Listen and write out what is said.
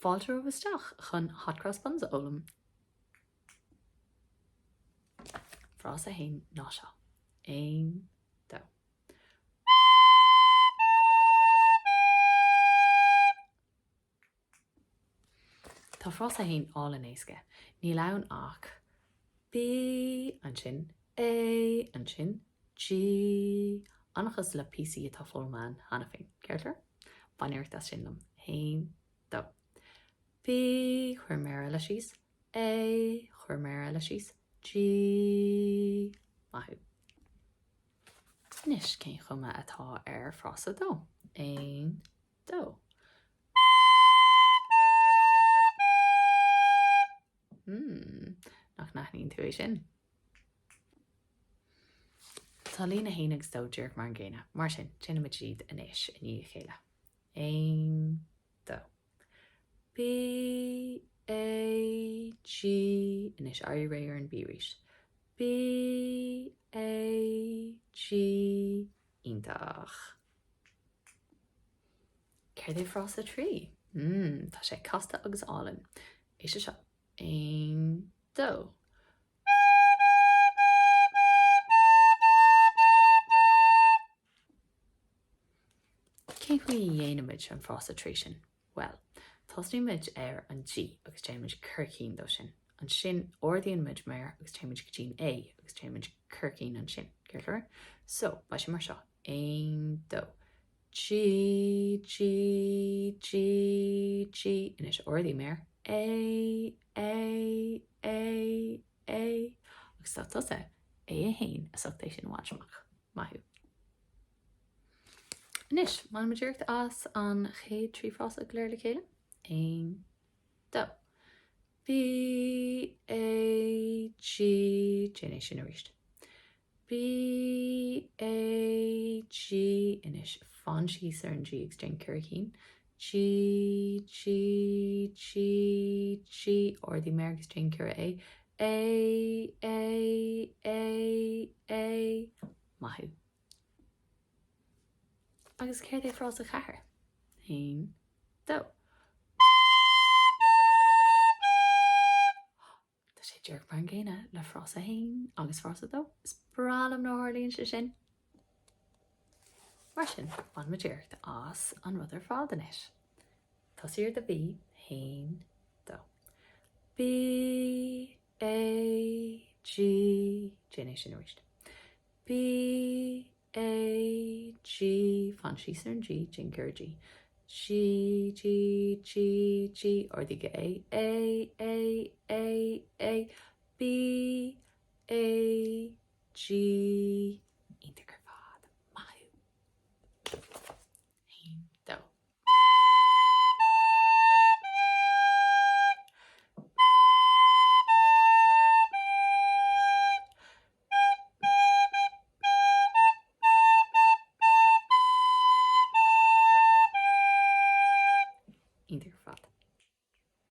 Fáilte romhaibh isteach chun Hot Cross Buns a fhoghlaim. Frása 1 ná seo. 1, 2. Tá frása 1 álainn éasca. Níl ann ach B, ansin A, ansin G. An-chosúil le píosaí atá foghlamtha againn cheana féin. Ceart go leor? Bain iarracht as sin liom. 1, 2. B, cuir méar eile síos. A, cuir méar eile síos. G. Maith thú. Anois, cén chuma atá ar frása 2? 1, 2. Hmm, nach n-aithníonn tú é sin? Tá líne 1 agus 2 díreach mar an gcéanna, mar sin, déanfaimid iad anois i ndiaidh a chéile. 1, 2. B, A, G, anois éirigh réidh ar an B arís. B, A, G, iontach. Céard é frása 3? Mmm, tá sé casta agus álainn. Éist leis seo. 1, 2. Cén chaoi a dhéanaimid an frása 3 sin? Bhuel, tosnaímid ar an G agus déanaimid circín dó sin. Ansin ardaíonn muid méar agus téimid go dtí'n A agus déanaimid circín ansin. Ceart go leor? So, beidh sé mar seo. 1, 2. G, G, G, G. Anois ardaigh méar. A, A, A, A. Agus tá tusa A1 as ucht é sin a bhaint amach. Maith thú. Anois, bainfimid iarracht as an chéad 3 frása go léir le chéile. 1, 2. B, A, G, déan é sin arís. B, A, G, anois fan síos ar an G agus déan circín. G, G, G, G, ardaigh méar agus déan giorra A. A, A, A, A, maith thú. Agus céard é frása 4? 1, 2. Tá sé díreach mar an gcéanna le frása 1 agus frása 2. Is breá liom nuair a tharlaíonn sé sin. Mar sin, bainfimid iarracht as an rud ar fad anois. Tosaigh ar do B, 1, 2. B, A, G, déan é sin arís. B, A, G, fan síos ar an G, déan giorra G. G, G, G, G, ardaigh go A, A, A, A, A, B, A, G.